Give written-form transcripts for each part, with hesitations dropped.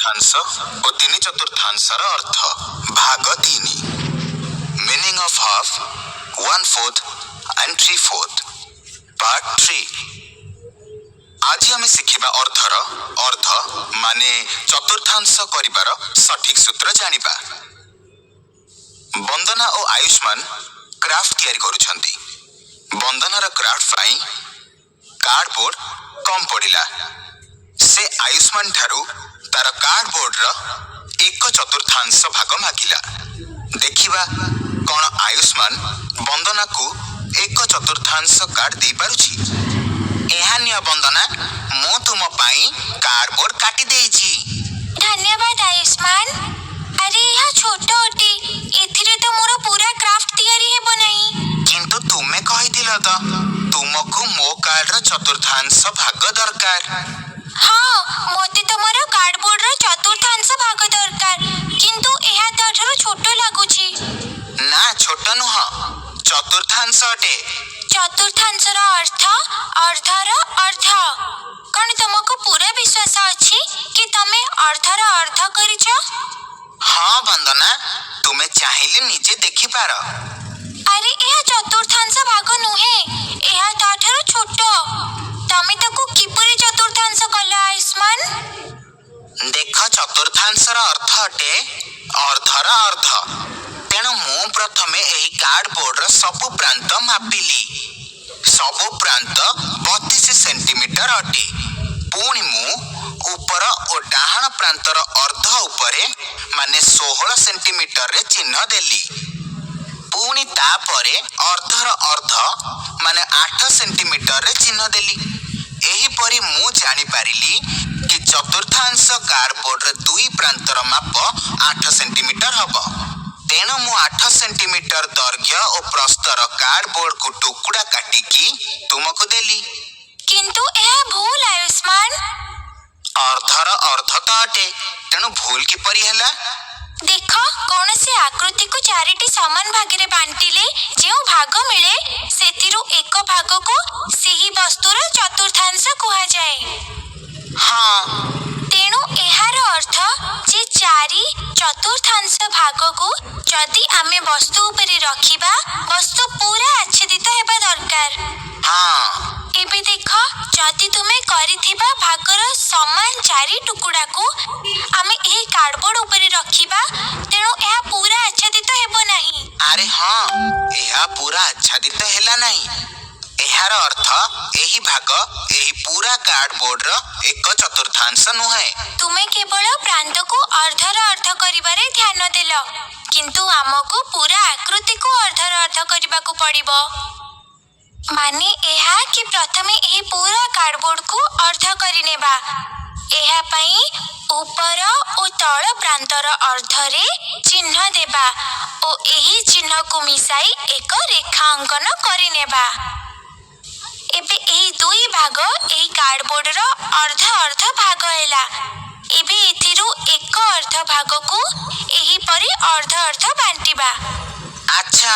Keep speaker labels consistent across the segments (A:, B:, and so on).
A: ଚତୁର୍ଥାଂଶ ଓ ତିନି ଚତୁର୍ଥାଂଶର ଅର୍ଥ, ଭାଗ 3। Meaning of half, one fourth and three fourth, part 3। ଆଜି ଆମେ ଶିଖିବା ଅର୍ଦ୍ଧର ଅର୍ଦ୍ଧ ମାନେ ଚତୁର୍ଥାଂଶ କରିବାର ସଠିକ ସୂତ୍ର ଜାଣିବା। ବନ୍ଦନା ଓ ଆୟୁଷ୍ମାନ କ୍ରାଫ୍ଟ ତିଆରି କରୁଛନ୍ତି। ବନ୍ଦନାର କ୍ରାଫ୍ଟ ପାଇଁ କାର୍ଡବୋର୍ଡ କମ୍ ପଡ଼ିଲା। ସେ ଆୟୁଷ୍ମାନ ଠାରୁ ତାର କାର୍ଡବୋର୍ଡର ଏକ ଚତୁର୍ଥାଂଶ ଭାଗ ମାଗିଲା। ଦେଖିବା କଣ ଆୟୁଷ୍ମାନ ବନ୍ଦନାକୁ ଏକ ଚତୁର୍ଥାଂଶ କାର୍ଡ ଦେଇପାରୁଛି। ଏହା ନିଅ ବନ୍ଦନା, ମୁଁ ତୁମ ପାଇଁ କାର୍ଡବୋର୍ଡ କାଟି ଦେଇଛି।
B: ଧନ୍ୟବାଦ ଆୟୁଷ୍ମାନ। ଆରେ, ଏହା ଛୋଟ ଅଟେ। ଏଥିରେ ତ ମୋର ପୁରା କ୍ରାଫ୍ଟ ତିଆରି ହେବ ନାହିଁ।
A: କିନ୍ତୁ ତୁମେ କହିଥିଲ ତ ତୁମକୁ ମୋ କାର୍ଡର ଚତୁର୍ଥାଂଶ ଭାଗ ଦରକାର।
B: ହଁ, ମୋତେ ତୁମର କାର୍ଡବୋର୍ଡର ଚତୁର୍ଥାଂଶ ଭାଗ ଦରକାର, କିନ୍ତୁ ଏହା ତାଠାରୁ ଛୋଟ ଲାଗୁଛି।
A: ନା, ଛୋଟ ନୁହଁ, ଚତୁର୍ଥାଂଶ ଅଟେ।
B: ଚତୁର୍ଥାଂଶର ଅର୍ଥ ଅର୍ଦ୍ଧର ଅର୍ଦ୍ଧ। କଣ ତୁମକୁ ପୁରା ବିଶ୍ୱାସ ଅଛି କି ତମେ ଅର୍ଦ୍ଧର ଅର୍ଦ୍ଧ କରିଛ?
A: ହଁ ବନ୍ଦନା, ତୁମେ ଚାହିଁଲେ ନିଜେ ଦେଖିପାର।
B: ଆରେ, ଏହା ଚତୁର୍ଥାଂଶ ଭାଗ ନୁହେଁ। ଏହା ତାଠାରୁ ଛୋଟ। ତମେ ତାକୁ କିପରି ଚତୁର୍ଥାଂଶ କଲ, ଆୟୁଷ୍ମାନ?
A: ଦେଖ, ଚତୁର୍ଥାଂଶର ଅର୍ଥ ଅଟେ ଅର୍ଦ୍ଧର ଅର୍ଦ୍ଧ। ତେଣୁ ମୁଁ ପ୍ରଥମେ ଏହି କାର୍ଡବୋର୍ଡର ସବୁ ପ୍ରାନ୍ତ ମାପିଲି। ସବୁ ପ୍ରାନ୍ତ 32 ସେଣ୍ଟିମିଟର ଅଟେ। ପୁଣି ମୁଁ ଉପର ଓ ଡାହାଣ ପ୍ରାନ୍ତର ଅର୍ଦ୍ଧ ଉପରେ ମାନେ 16 ସେଣ୍ଟିମିଟରରେ ଚିହ୍ନ ଦେଲି। ପୁଣି ତାପରେ ଅର୍ଦ୍ଧର ଅର୍ଦ୍ଧ ମାନେ 8 ସେଣ୍ଟିମିଟରରେ ଚିହ୍ନ ଦେଲି। ଏହିପରି ମୁଁ ଜାଣିପାରିଲି କି ଚତୁର୍ଥାଂଶ କାର୍ଡବୋର୍ଡର ଦୁଇ ପ୍ରାନ୍ତର ମାପ 8 ସେଣ୍ଟିମିଟର ହବ। ତେଣୁ ମୁଁ 8 ସେଣ୍ଟିମିଟର ଦୈର୍ଘ୍ୟ ଓ ପ୍ରସ୍ଥର କାର୍ଡବୋର୍ଡକୁ ଟୁକୁଡ଼ା କାଟିକି ତୁମକୁ ଦେଲି।
B: କିନ୍ତୁ ଏହା ଭୁଲ, ଆୟୁଷ୍ମାନ।
A: ଅର୍ଦ୍ଧର ଅର୍ଦ୍ଧ ତ ଅଟେ, ତେଣୁ ଭୁଲ କିପରି ହେଲା?
B: ଦେଖ, କୌଣସି ଆକୃତିକୁ ଚାରିଟି ସମାନ ଭାଗରେ ବାଣ୍ଟିଲେ ଯେଉଁ ଭାଗ ମିଳେ, ସେଥିରୁ ଏକ ଭାଗକୁ ସେହି ବସ୍ତୁର ଚତୁର୍ଥାଂଶ କୁହାଯାଏ। ତେଣୁ ଏହାର ଅର୍ଥ ଯେ ଚାରି ଚତୁର୍ଥାଂଶ ଭାଗକୁ ଯଦି ଆମେ ବସ୍ତୁ ଉପରେ ରଖିବା, ବସ୍ତୁ ପୁରା ଆଚ୍ଛାଦିତ ହେବା ଦରକାର। ଏବେ ଦେଖ, ଯଦି ତୁମେ କରିଥିବା ଭାଗର ସମାନ ଚାରି ଟୁକୁଡ଼ାକୁ ଆମେ ଏହି କାର୍ଡବୋର୍ଡ ଉପରେ ରଖିବା, ତେଣୁ ଏହା ପୁରା ଆଚ୍ଛାଦିତ ହେବ ନାହିଁ।
A: ଆରେ ହଁ, ଏହା ପୁରା ଆଚ୍ଛାଦିତ ହେଲା ନାହିଁ। ଏହାର ଅର୍ଥ ଏହି ଭାଗ ଏହି ପୁରା କାର୍ଡବୋର୍ଡର ଏକ ଚତୁର୍ଥାଂଶ ନୁହେଁ।
B: ତୁମେ କେବଳ ପ୍ରାନ୍ତକୁ ଅର୍ଦ୍ଧର ଅର୍ଦ୍ଧ କରିବାରେ ଧ୍ୟାନ ଦେଲ, କିନ୍ତୁ ଆମକୁ ପୁରା ଆକୃତିକୁ ଅର୍ଦ୍ଧର ଅର୍ଦ୍ଧ କରିବାକୁ ପଡ଼ିବ। ମାନେ ଏହା କି ପ୍ରଥମେ ଏହି ପୁରା କାର୍ଡବୋର୍ଡକୁ ଅର୍ଦ୍ଧ କରିନେବା। ଏହା ପାଇଁ ଉପର ଓ ତଳ ପ୍ରାନ୍ତର ଅର୍ଦ୍ଧରେ ଚିହ୍ନ ଦେବା ଓ ଏହି ଚିହ୍ନକୁ ମିଶାଇ ଏକ ରେଖା ଅଙ୍କନ କରିନେବା। ଏବେ ଏହି ଦୁଇ ଭାଗ ଏହି କାର୍ଡବୋର୍ଡର ଅର୍ଦ୍ଧ ଅର୍ଦ୍ଧ ଭାଗ ହେଲା। ଏବେ ଏଥିରୁ ଏକ ଅର୍ଦ୍ଧ ଭାଗକୁ ଏହିପରି ଅର୍ଦ୍ଧ ଅର୍ଦ୍ଧ ବାଣ୍ଟିବା।
A: ଆଚ୍ଛା,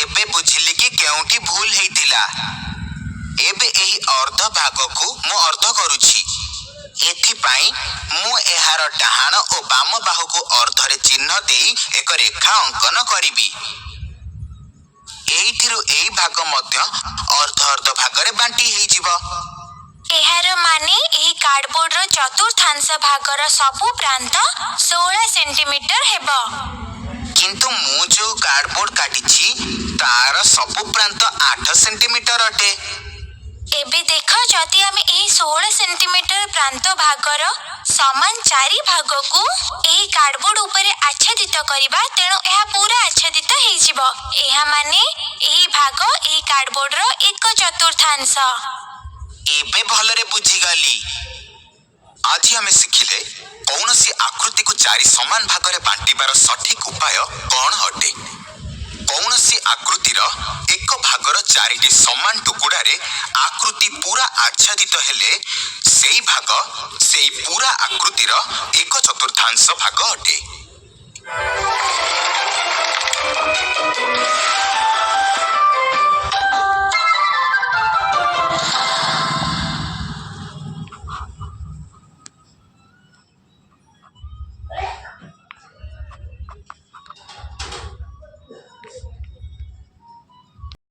A: ଏବେ ବୁଝିଲି କି କେଉଁଠି ଭୁଲ ହେଇଥିଲା। ଏବେ ଏହି ଅର୍ଦ୍ଧ ଭାଗକୁ ମୁଁ ଅର୍ଦ୍ଧ କରୁଛି। ଏଥିପାଇଁ ମୁଁ ଏହାର ଡାହାଣ ଓ ବାମ ବାହୁକୁ ଅର୍ଦ୍ଧରେ ଚିହ୍ନ ଦେଇ ଏକ ରେଖା ଅଙ୍କନ କରିବି। ଏଇଥିରୁ ଏଇ ଭାଗ ମଧ୍ୟ ଅର୍ଦ୍ଧ ଅର୍ଦ୍ଧ ଭାଗରେ ବାଣ୍ଟି ହେଇଯିବ।
B: ଏହାର ମାନେ ଏହି କାର୍ଡବୋର୍ଡର ଚତୁର୍ଥାଂଶ ଭାଗର ସବୁ ପ୍ରାନ୍ତ 16 ସେଣ୍ଟିମିଟର ହେବ।
A: କିନ୍ତୁ ମୁଁ ଯୋଉ କାର୍ଡବୋର୍ଡ କାଟିଛି, ତାର ସବୁ ପ୍ରାନ୍ତ 8 ସେଣ୍ଟିମିଟର ଅଟେ।
B: ଏବେ ଦେଖ, ଯଦି ଆମେ ଏହି 16 ସେଣ୍ଟିମିଟର ପ୍ରାନ୍ତ ଭାଗର ସମାନ ଚାରି ଭାଗକୁ ଏହି କାର୍ଡବୋର୍ଡ ଉପରେ ଆଚ୍ଛାଦିତ କରିବା, ତେଣୁ ଏହା ପୁରା ଆଚ୍ଛାଦିତ ହେଇଯିବ। ଏହା ମାନେ ଏହି ଭାଗ ଏହି କାର୍ଡବୋର୍ଡର ଏକ ଚତୁର୍ଥାଂଶ।
A: ଏବେ ଭଲରେ ବୁଝିଗଲି। ଆଜି ଆମେ ଶିଖିଲେ କୌଣସି ଆକୃତିକୁ ଚାରି ସମାନ ଭାଗରେ ବାଣ୍ଟିବାର ସଠିକ ଉପାୟ କଣ ଅଟେ। କୌଣସି ଆକୃତିର ଏକ ଭାଗର ଚାରିଟି ସମାନ ଟୁକୁଡ଼ାରେ ଆକୃତି ପୁରା ଆଚ୍ଛାଦିତ ହେଲେ, ସେଇ ଭାଗ ସେଇ ପୁରା ଆକୃତିର ଏକ ଚତୁର୍ଥାଂଶ ଭାଗ ଅଟେ।